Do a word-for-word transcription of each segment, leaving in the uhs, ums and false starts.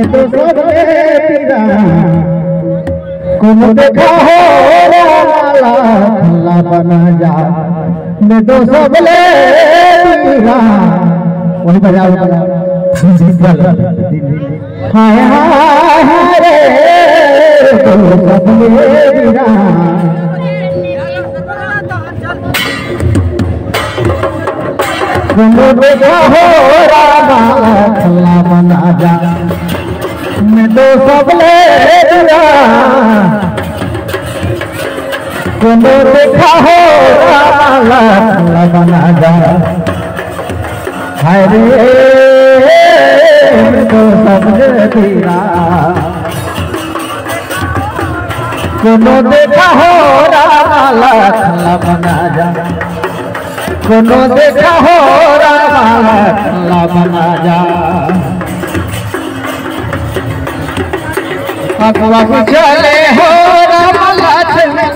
तो सबले पीरा, कोनो देखा हो रामा ला खल्ला बना जा, मैं तो सबले पीरा। वही बजाओ, बजाओ। हाय, हाय, हाय रे, तो सबले पीरा। कोनो देखा हो रामा ला खल्ला बना जा, मैं तो सबले दूरा। कोनो देखा हो रामा ला खल्ला बना जा, हाय रे, मैं तो सबले दूरा। कोनो देखा हो रामा ला खल्ला बना जा, कोनो देखा हो रामा ला खल्ला बना जा। अगवा चले हो रामा लक्ष्मण,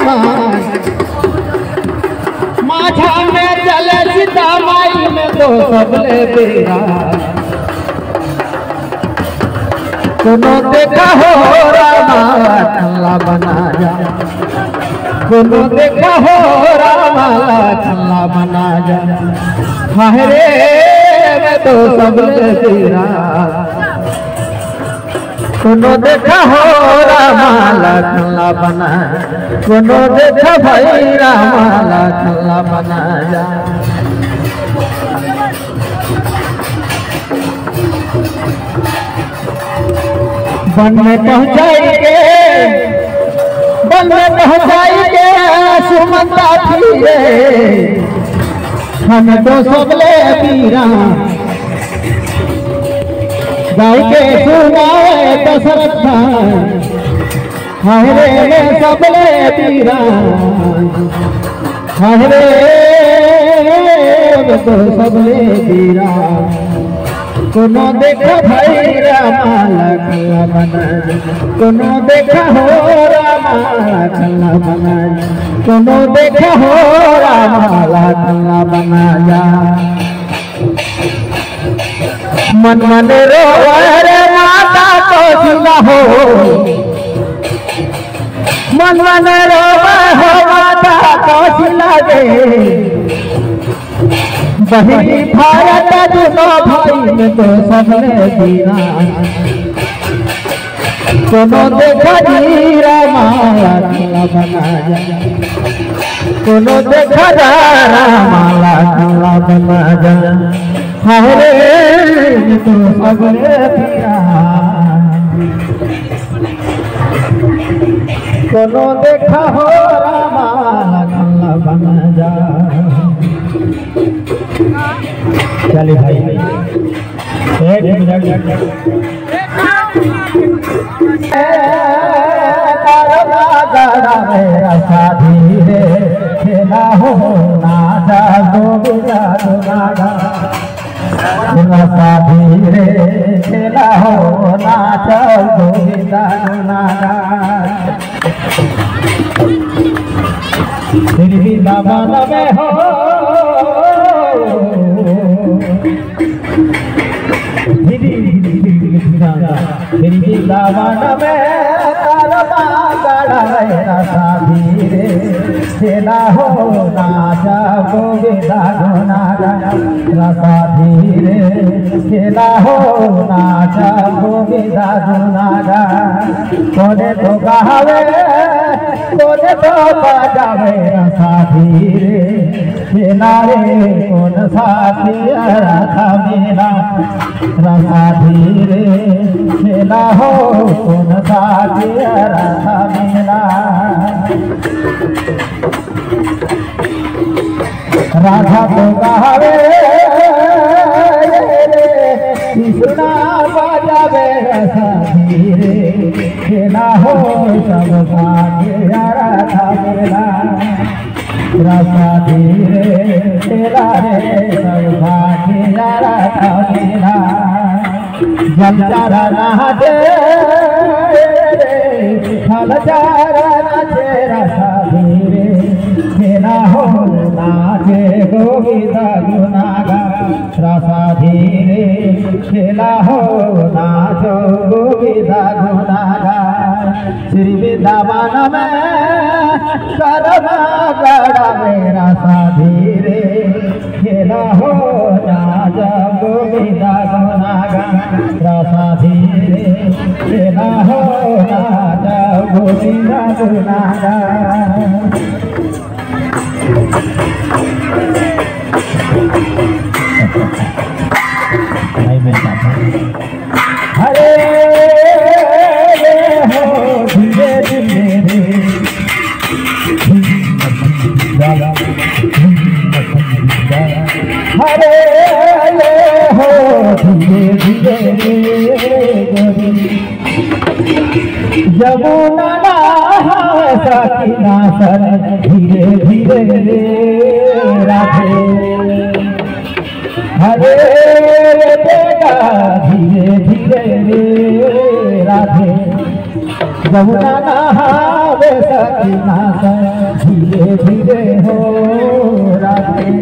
माझा में चले सीता माई, मैं तो सबले पीरा। कोनो देखा हो रामा ला खल्ला बना जा, कोनो देखा हो रामा ला खल्ला बना जा। हाय रे, मैं तो सबले पीरा। कोनो देखा हो रामा ला खल्ला बना, कोनो देखा भाई रामा ला खल्ला बना जा। बन में पहुँचाई के, बन में पहुँचाई के सुमंता पीरे, हम तो सबले पीरा। गाय के सुनाए दशरथ खान, हाय रे मैं सबले पीरा। हाय रे, मैं तो सबले पीरा। कोनो देखा भाई रामा ला खल्ला बना, कोनो देखा हो रामा ला खल्ला बना, कोनो देखा हो रामा ला खल्ला बना जा। मन मन रोवे रे माता कौशल्या हो, मन मन रोवे हो माता कौशल्या रे। बहिनी भारत दुनो भाई में तो सबले पीरा। कोनो देखा जी रामा ला खल्ला बना जा, कोनो देखा जा रामा ला खल्ला बना जा। हाय रे, तू सबले पीरा। कोनो देखा हो रामा ला खल्ला बना जा। चलिए भाई, एक मिनट। धीरे खेला हो ना जा गोविंदा दुलारा। रसा धीरे खेला हो ना जा गोविंदा दुलारा। श्री वृंदावन में हो। श्री वृंदावन में करवा गढ़ रसा धीरे खेला हो नाच गोविंदा गुनारा। रसा धीरे खेला हो नाच गोविंदा गुनारा। कोने तो गावे, कोने तो बजावे रसा धीरे। खेला रे कोन साथिया राधा मेला, रसा धीरे खेला हो कोन साथिया राधा मेला। राधा तो गावे रे, कृष्णा बजावे रसा धीरे खेला हो सब साथिया राधा मेला। रसा धीरे खेला रे सब साथिया राधा मेला। जल चरण दे, फल चरण दे, रसा धीरे खेला हो नाचे गोविंद गुनागा। रसा धीरे खेला हो नाचो गोविंदा गुनागा। श्री वृंदावन में करमा गड़ा मेरा सा धीरे खेला हो नाचो गोविंदा गुनागा। रसा धीरे खेला हो नाचो गोविंदा गुनागा। नहीं मिल पाता। अरे हो धीरे धीरे रे। अरे हो धीरे धीरे रे गोरी। जमुना नहावे सकीना सन धीरे धीरे रे राधे। अरे बेटा धीरे धीरे रे राधे। जमुना नहावे सकीना सन धीरे धीरे हो राधे।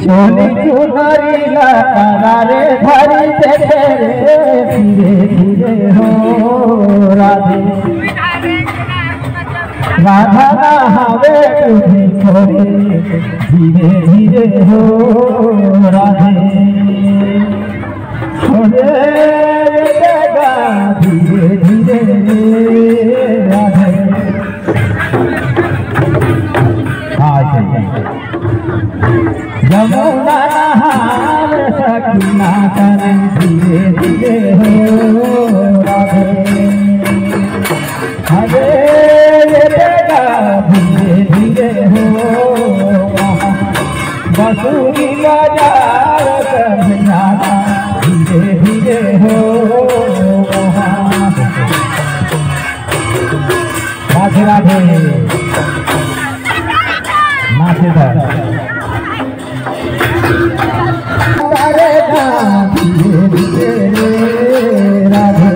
सोनी चुनरी ला तारा रे धरी देखे रे धीरे धीरे हो राधे। राधा नहावे तुझे छोड़े धीरे धीरे हो राधे। छोड़े देगा धीरे धीरे राधे। हाँ, सही। जमुना नहावे सकीना सन धीरे धीरे हो राधे। अरे ये बेटा धीरे धीरे हो, बांसुरी बजावे सकीना धीरे धीरे हो। राधे राधे। नाचे दा। अरे राधे, राधे।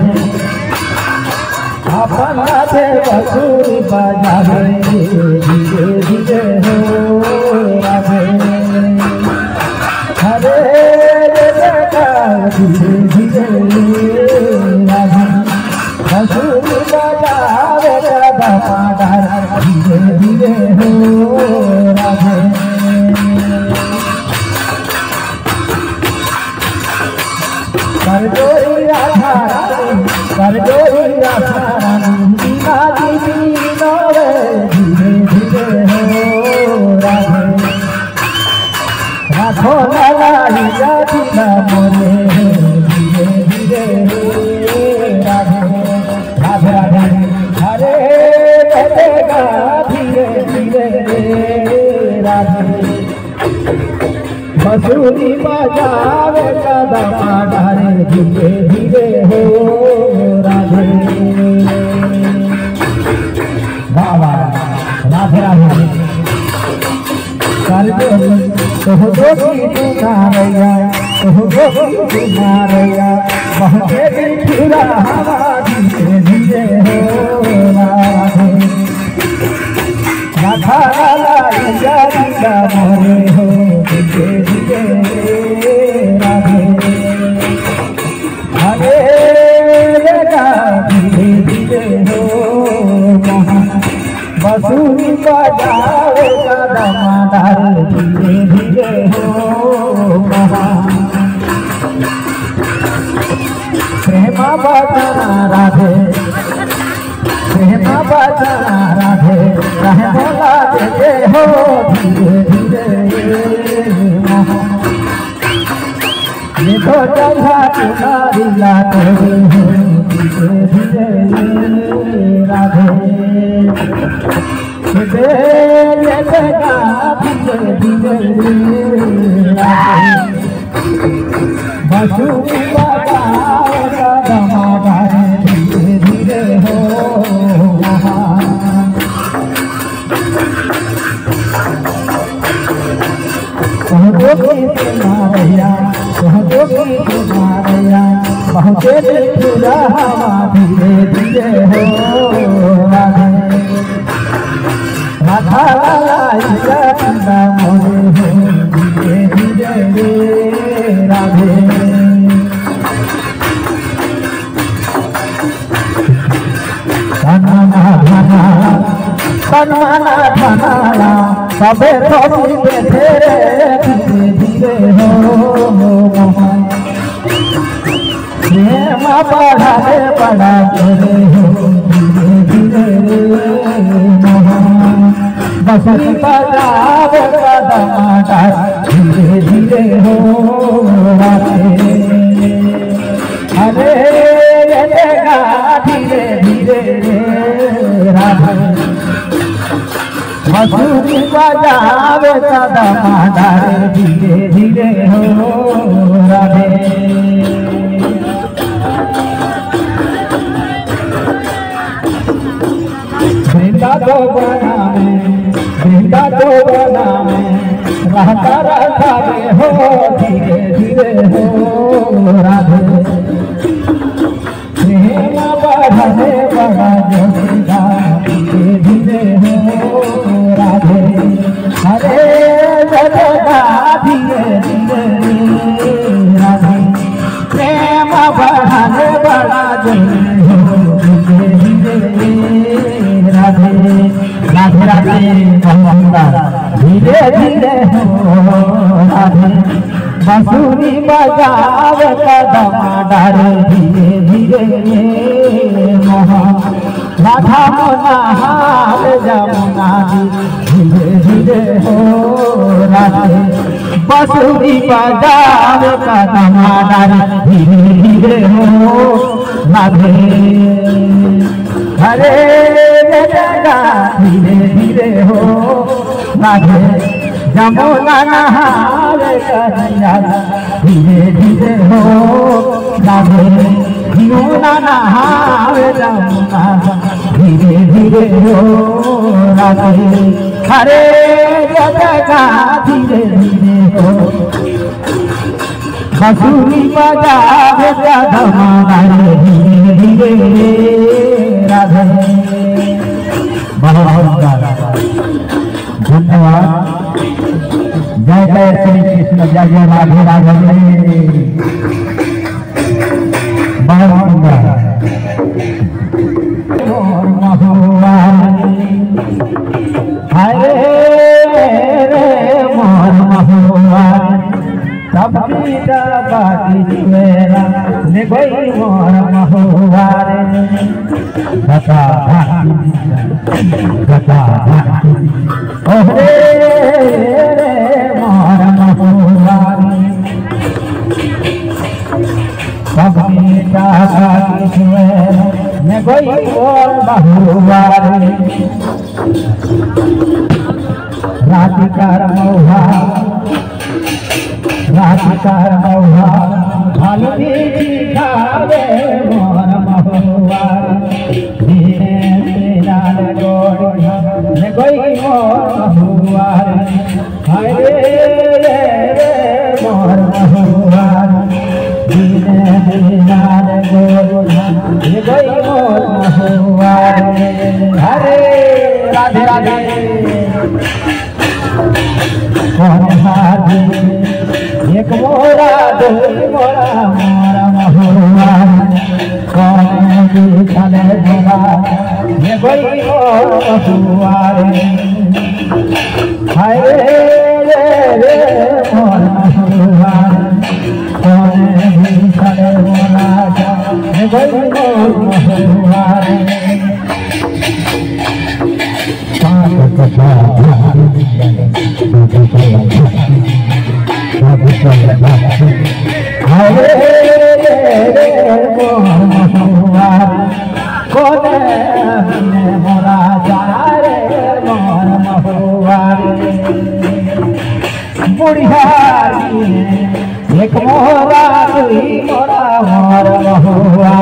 अपन राधे बांसुरी बजावे, धीरे धीरे हो राधे। अरे रे बेटा, धीरे धीरे राधे। बांसुरी बजावे राधा माधव, धीरे धीरे हो राधे। कर जोरी राधा रानी, कर जोरी राधा रानी, बिना दीदी नवे, धीरे धीरे हो राधे। राखो लाला, इया दिला मोरे, धीरे धीरे राधे, राधे राधे। अरे बेटेगा धीरे धीरे राधे। बांसुरी बजावे कदम डारे धीरे धीरे हो राधे। वाह वाह, राधे राधे। कर दो, कह दो कि तुम्हारैया, कह दो कि तुम्हारैया, बहुते बिखरा हवा धीरे धीरे हो राधे। राधा लाला इया दिला मोरे हो, धीरे धीरे राधे। अरे बेटा धीरे धीरे हो, बांसुरी बजावे कदम डारे धीरे धीरे हो। प्रेमा बचना राधे, प्रेमा बचना राधे, कहे बोला देते हो धीरे धीरे। ये तो चढ़ा तुम्हारी लाते हो धीरे धीरे राधे। ये बेटा धीरे धीरे राधे। बांसुरी बजावे कदम डारे धीरे धीरे हो। कह दो कि तुम्हारैया, कह दो कि तुम्हारैया, बहुते बिखरा हवा धीरे धीरे हो राधे। धीरे धीरे रे राधे। तन मन धन, तन मन धन ला, सबे तो धीरे धीरे हो। प्रेम बढ़ावे बड़ा धीरे हो, धीरे धीरे मोहन। बंसुरी बजावे कदम डारे धीरे धीरे हो राधे। अरे ये देखा धीरे धीरे रे राधे। बंसुरी बजावे कदम डारे धीरे धीरे हो राधे। वृंदा तो बना में, वृंदा तो बना में रहता रहता रे हो धीरे धीरे हो राधे। प्रेम बढ़ावे बड़ा जोशीला धीरे धीरे हो राधे। अरे जगदा धीरे धीरे राधे। प्रेम बढ़ावे बड़ा जोशीला धीरे धीरे राधे। राधे राधे। धीरे धीरे हो राधे। बंसुरी बजावे कदम डारे धीरे धीरे मोहन। राधा मोहन नहावे जमुना जी धीरे धीरे हो राधे। बंसुरी बजावे कदम डारे धीरे धीरे हो राधे। अरे रे राधा धीरे धीरे हो राधे। जमुना नहावे कन्हैया धीरे धीरे हो राधे। यमुना नहावे जमुना धीरे धीरे हो राधे। अरे रे राधा धीरे धीरे हो। बंसुरी बजावे कदम डारे धीरे धीरे राधे। बहुत सुंदर। धन्यवाद। जय जय श्री कृष्ण, जय जय राधे राधे। बहुत सुंदर। मोर महुआ रे, हाय रे मोर महुआ रे। सबकी बाकी मेरा ले गई मोर महुआ रे। बता भाती, बता भाती। ओहे रे मोर महुआ रे। सबकी बाकी मेरा ले गई मोर महुआ रे। राधिका महुआ राधिका महुआ, भालू जी खावे मोर महुआ। धीरे धीरे गोड़ में गई मोर महुआ। हाय रे रे मोर महुआ। धीरे धीरे गोड़ में गई मोर महुआ। हरे राधे राधे। कौन हाथी एक मोरा, दुई मोरा, मोरा महुआ। कौन बिछले मोरा, ये कोई मोर महुआ रे। हाय रे रे रे मोर महुआ। कौन बिछले मोरा, ये कोई मोर महुआ रे। बुढ़िया एक मोरा, दुई मोरा, मोर महुआ।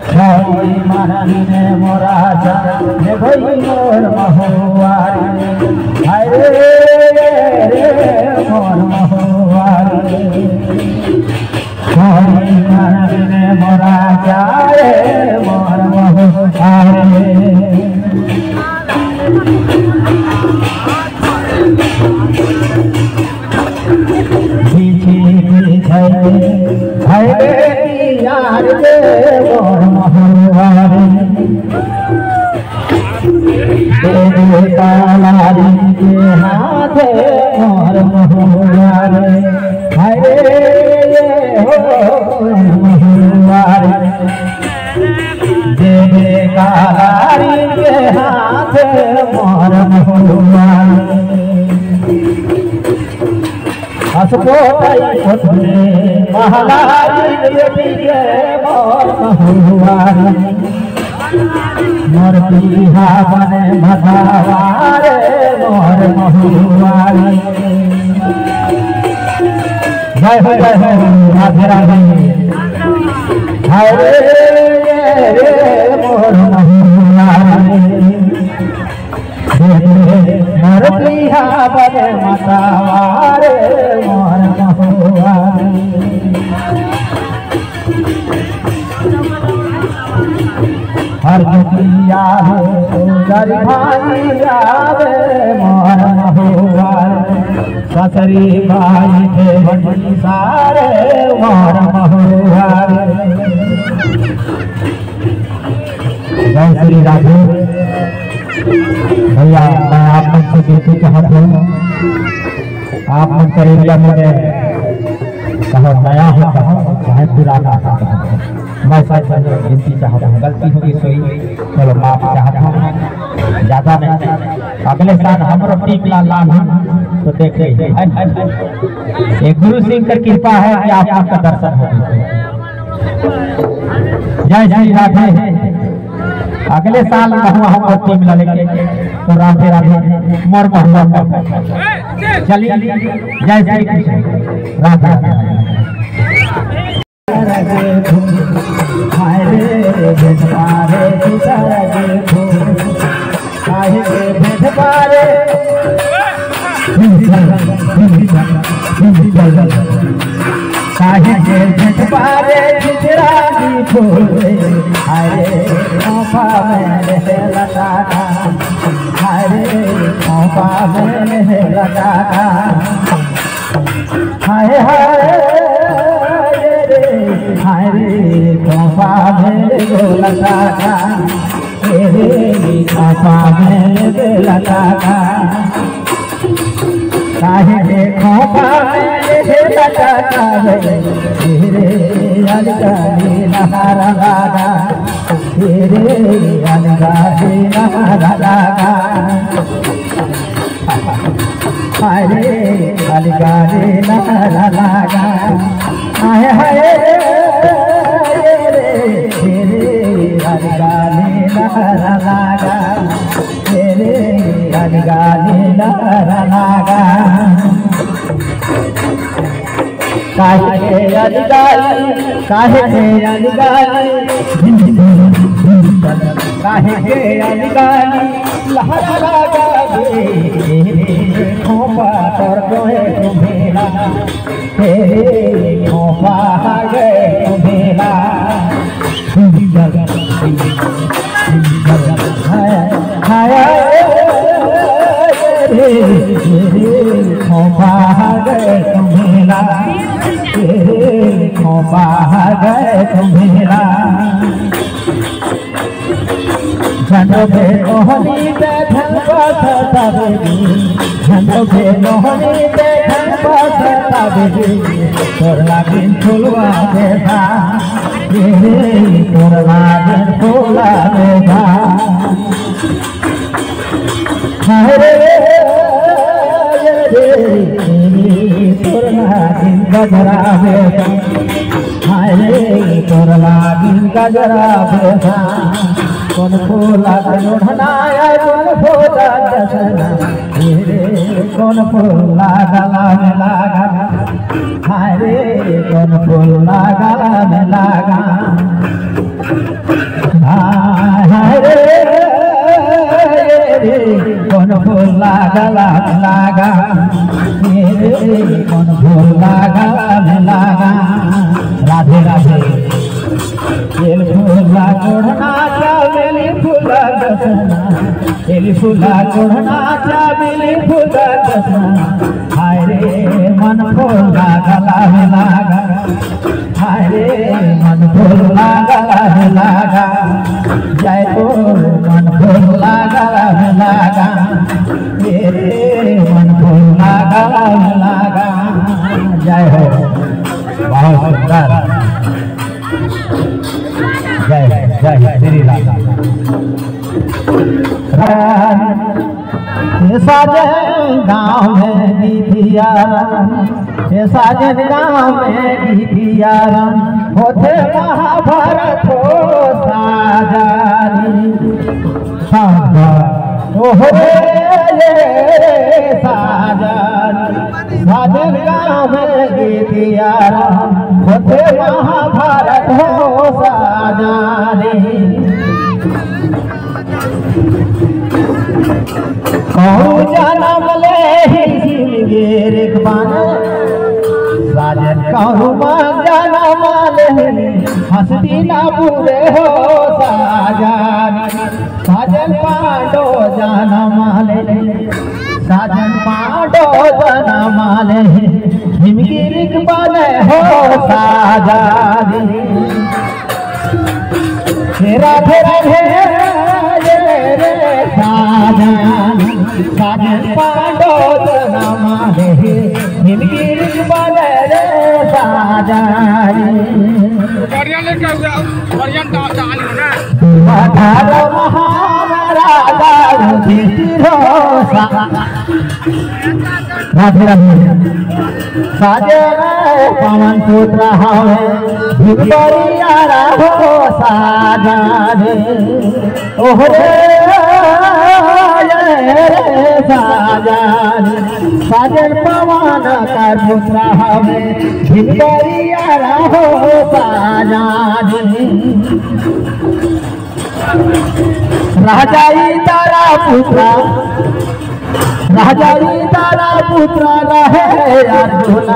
छौरी मारनी ने मोरा जा, हे भई मोर महुआ रे। हाय रे, रे, रे, मोर महुआ रे। छौरी मारनी ने मोरा जा रे, मोर महुआ रे। पीछे पीछे भैले यार दे मोर महुआ रे। तेरे तालारी के हाथे मोर महुआ रे। हरे ये हो महुआ रे। तेरे तालारी के हाथे मोर महुआ रे। असपोतई उठले महलारी बेटी के मोर महुआ रे। मोर पीहा बने मतावा रे मोर महुआ रे। जय हो, जय हो, राधे राधे। हरे रे मोर महुआ रे। मोर पीहा बने मतावा रे मोर महुआ। हर दुखिया हो गरीबाई आवे मोर महुआ। ससरी बाई के बड़ी सारे मोर महुआ। जय श्री राधे। भैया, मैं आप मन से विनती चाहत हूँ, आप मन कर एरिया में मैं कहो नया हो, कहो चाहे पुराना हो, कहो मैं सब से विनती चाहत हूँ, गलती होगी सोई, चलो माफ चाहत हूँ, ज्यादा नहीं। अगले साल हमरो टीम ला लान तो देख ले। ये गुरु सिंह कर कृपा है कि आप आपका दर्शन हो गए। जय श्री राधे। अगले साल महुआ हमको टीम ला लेके तो राधे राधे मोर महुआ। चलिए, जय श्री कृष्ण, राधे राधे। काहे के झटपारे बिचरानी फूले, हरे खोपा में लटाना, हरे खोपा में लटाना। हाय हाय रे, हरे खोपा में लटाना, हरे खोपा में लटाना। काहे के खोपा में हे लटका है, तेरे अलगाले नहारा लागा, तेरे अलगाले नहारा लागा। अरे अलगाले नहारा लागा, हाय हाय रे, तेरे अलगाले नहारा लागा। तेरे अलगाले नहारा लागा। काहे के अलगाले, काहे के अलगाले, काहे के अलगाले लहरा लागा रे, खोपा तोर कोहे तुम्हेला। तेरे खोपा गए मेला। हाय, हाय, तेरे खोपा गए मेला। तेरे खोपा गए मेला। झंडो के कोहनी पे धन पाथर तबेली, झंडो के कोहनी पे धन पाथर तबेली, तोर लागिन फुलवा देखा, ये रे तोर लागिन फुलवा देखा। हाय रे, ये रे, तोर लागिन गजरा देखा। हाय रे, तोर लागिन गजरा बेहा, कोन फूल के ओढ़ना आय, कोन फूल के चसना, हे रे, कोन फूल गला में लागा, हाय रे, कोन फूल गला में लागा। हाय रे, कोन फूल गला में लागा, हे रे, कोन फूल गला में लागा। राधे राधे। बेल फूल ओढ़ना चमेली फूल के बेली फूला ओढ़ना, चमेली फूला चश्मा। हाय रे मन फूला गला में लागा, हाय रे मन फूला गला में लागा, जय हो मन फूला गला में लागा, ये रे मन फूला गला में लागा। जय हो, बहुत सुंदर। जय हो, जय हो, श्री राम। हे साजन गाँव में गीतिया राम, हे साजन गाँव में गीतिया राम, होथे महाभारत हो साजनी। साजन, ओहो रे, रे, रे, साजन, साजन गाँव में गीतिया राम, होथे महाभारत हो साजनी। कहूँ जनम ले ही जिनगी रिख बने, साजन कहूँ मा जनम ले ही हंसती ना पूरे हो साजन। साजन पांडो जनम ले, साजन पांडो जनम ले ही जिनगी रिख बने हो साजन। हे राधे राधे, रे रे साजन, साजन पांडो जनम ले, हिमगिरी बने रे साजन। बढ़िया लेके आओ, बढ़िया डाल, डाल हो ना। माधव महाराजा युधिष्ठिर सा राधे राधे। साजे रे पवन पुत्र हवे, भिगवरिया रहो साजा रे। ओह रे, रे साजा रे। साजे पवन कर पुत्र हवे, भिगवरिया रहो साजा रे। राजा इंदरा पुत्र, राजा इंदरा पुत्र रहे अर्जुन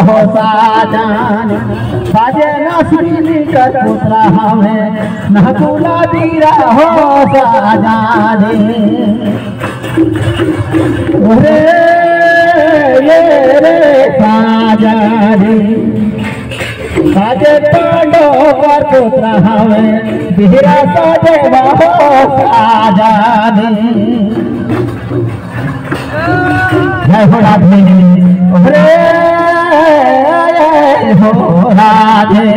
हो साजन। साजन अश्विनी कर पुत्र हवे नकुल बीर हो साजन। रे, रे, रे साजन। साजे पांडव कर पुत्र हवे, धीरा साजे बाहो साजन। जय हो राधे, रे हो राधे।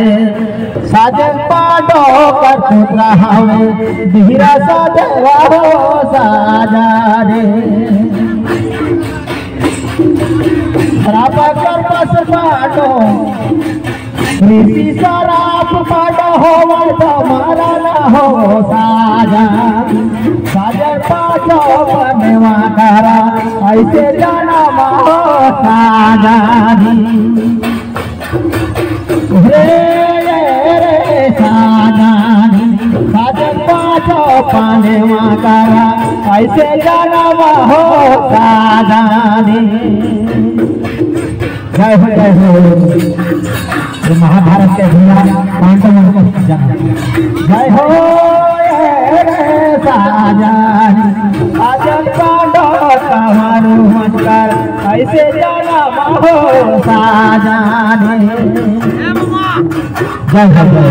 साजे पांडव कर पुत्र हवे, धीरा साजे बाहो साजन। श्राप कर पस पांडव ऋषि सराप पाट होवन त मरन हो साजन। साजन पाछो बनेवा करा ऐसे जनम हो साजन। रे, रे, रे साजन, साजन पाछो बनेवा करा ऐसे जनम हो साजन। जय हो, जय हो। ये महाभारत के भैया पांडव मन को जय हो। रे साजन, साजन पांडव कहारू मंत्र ऐसे जनम हो साजन। जय हो, जय हो।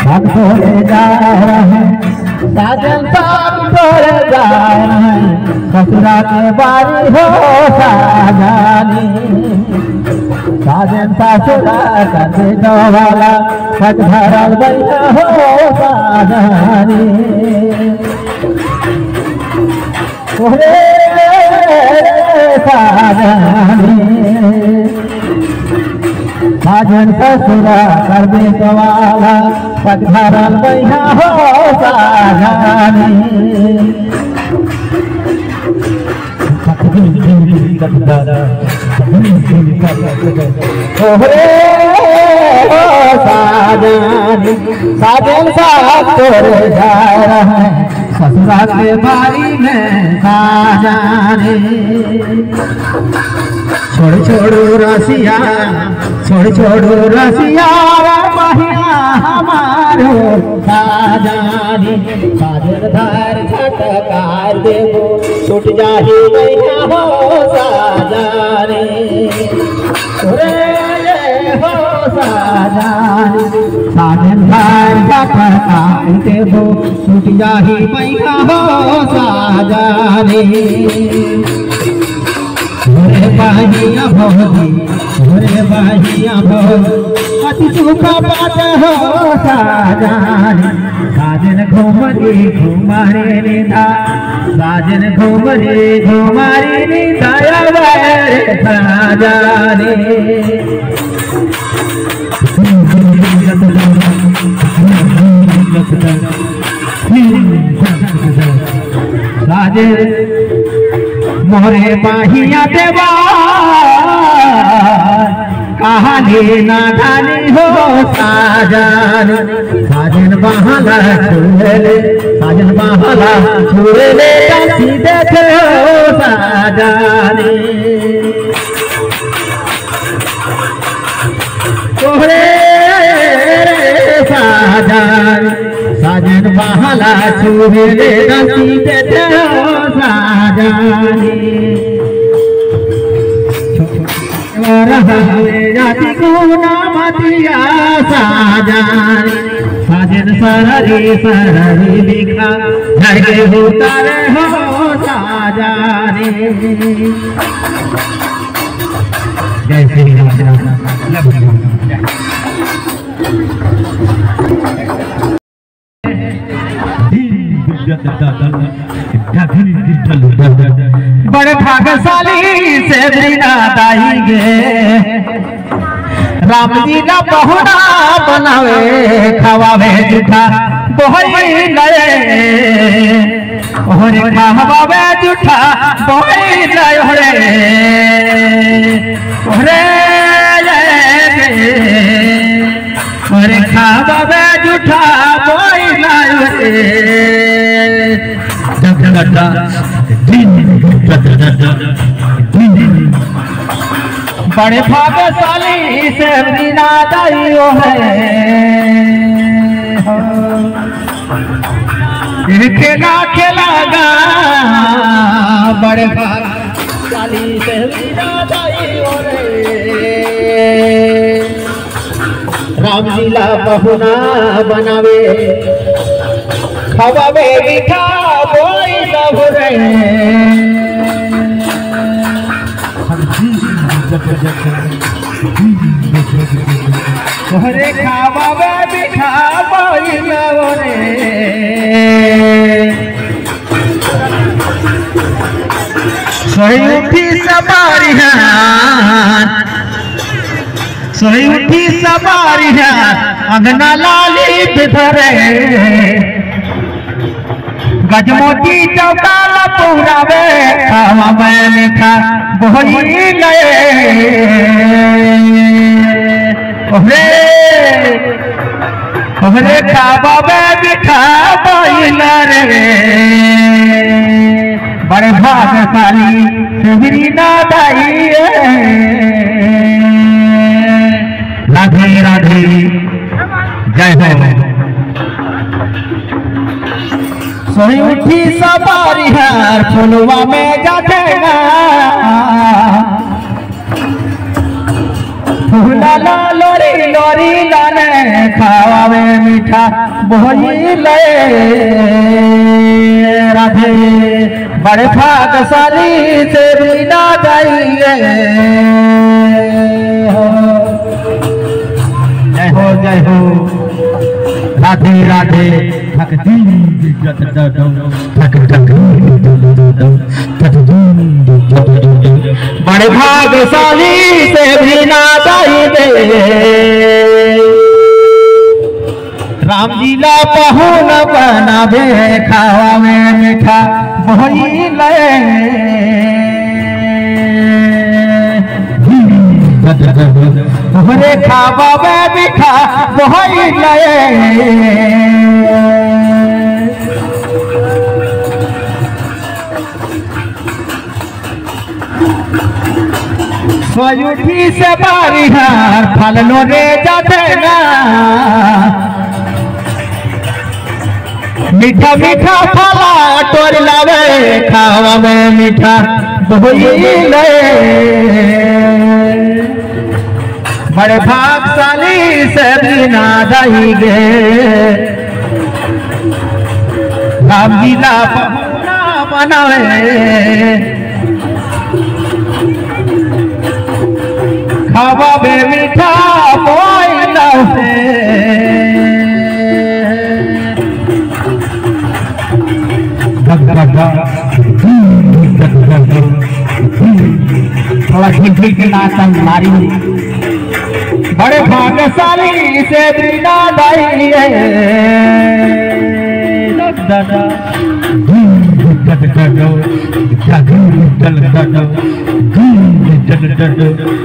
भक्तों रे जा रहे, साजन साहब तोरे जा रहे, ससुरा के बारी हो साजनी। साजन ससुरा का बेटो वाला, पग धरल बैठा हो साजनी। ओरे साजनी, साजन ससुरा कर बेटो वाला, पग धरल बैठा हो साजनी। ओरे हो साजनी, साजन साहब तोरे जा रहे हैं। ससुरा के बारी में साजा रे। छोड़ छोड़ रसिया, छोड़ छोड़ रसिया, रे बहिया हमारो साजा रे। साजन धार झटकार देबो, छूट जाही बहिया हो साजा रे। रे हो साजा रे, साजन धार झटकार देबो, छूट जाही बहिया हो साजा रे। रे बहिया भौजी, रे बहिया भौजी, अति सुख बात हो साजा रे। साजन घूमरी घूमरी निंदा, साजन घूमरी घूमरी निंदा, रे साजा रे। साजे मोरे बाहिया देवा, कहानी ना धानी हो साजन। साजन बहला छुएले, साजन बहला छुएले, कैसी देखे हो साजन। तोहरे साजन, साजन बहला छुएले, कैसी देखे हो साजन। रहले जाति गुना मतिया साजन, साजन सररी सररी बिखा, घर के उतारे हो साजन। जय श्री राम। बड़े भागशाली से बिना दाई गे, राम जी ना बहुना बनावे, खवावे जूठा बोहरी नए, ओहरे खवावे जूठा बोहरी नए, ओहरे, ओहरे, ओहरे खावा बे जूठा बोई ना रे। डगडगडा, दिन, डगडगडा, दिन। बड़े भागशाली से बिना दाइयो है। हो। खेला खेला गा, बड़े भागशाली से बिना दाइयो रे। राम जी ला बहुना बनावे, खवावे मीठा बोई लहु रे। तोहरे खवावे मीठा बोई लहु रे। सही उठी सबारी है, सही उठी सबारी है, अंगना लाली बिधरे। गजमोती चौकाल पूरावे, खावा में मीठा बोली गए। ओहरे, ओहरे खावा में मीठा बोली रे। बड़े भागशाली सुगरी ना दाई। राधे राधे, जय हो। सोई उठी सबारी हर फुलवा में जाते ना। फूला ला लोरी लोरी लाने खावा में मीठा बोली ले। राधे बड़े भागशाली से बिना जाइए हो। जय हो, जय हो। राधे राधे। धक धीम धक धक धक धक धक धक धक। बड़े भागशाली से बिना दाई दे। राम जी ला पहुन बनावे खावा में मीठा बोई ले। तोहरे खावा में मीठा बोई ले। सोजुठी से बारिहार फल लो रे जाते ना। मीठा मीठा फला तोर लावे, खावा में मीठा बोली ले। बड़े भागशाली से बिना दही गे, रामलीला पहुना बनावे। खावा बे मीठा बोल हे। थोड़ा झिलझिल के नाचन नारी। बड़े भाग्यशाली से बिना दाई है। दादा।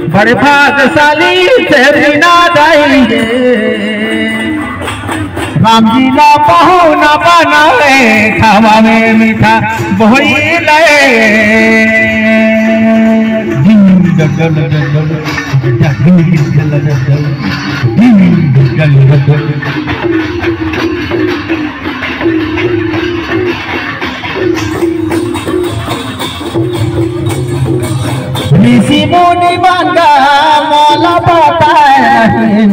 बड़े भाग्यशाली से बिना दाई है। रामलीला पहुना बनावे, खावा में मीठा बोली ले। ऋषि मुनि बंदा मोला बताए,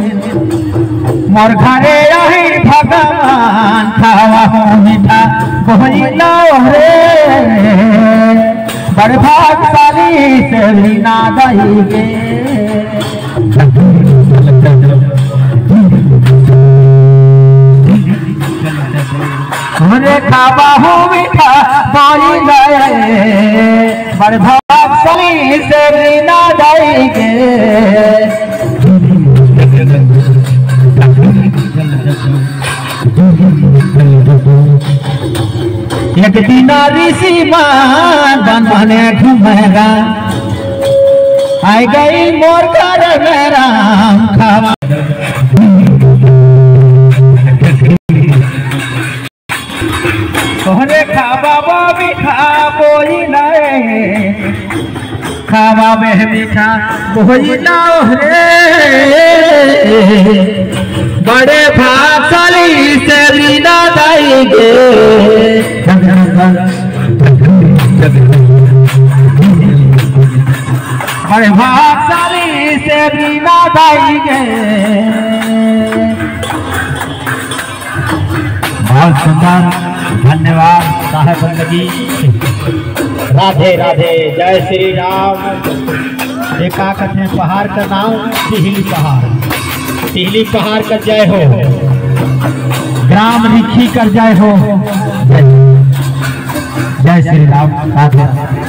मोर घरे आही भगवान, खावा हो मीठा बोली लो रे। बड़ भागशाली से बिना दाई गे। अरे खावा हो मीठा बोली ले। बड़ भागशाली से बिना दाई गे। एक दिन ऋषि मान बन बने घूमेगा, आए गई मोर घर में राम खावा। तोहरे खावा बा मीठा बोली ले, खावा में मीठा बोली लो रे। बड़े भागशाली से बिना दाई गे। बड़े भागशाली से बिना दाई गे। बहुत सुंदर, धन्यवाद साहेब बंदगी। राधे राधे, जय श्री राम। ये का कहते हैं पहाड़ का नाम? टिहली पहाड़। टिहली पहाड़ का जय हो, ग्राम रिखी कर जय हो। जय, जय श्री राम। राधे।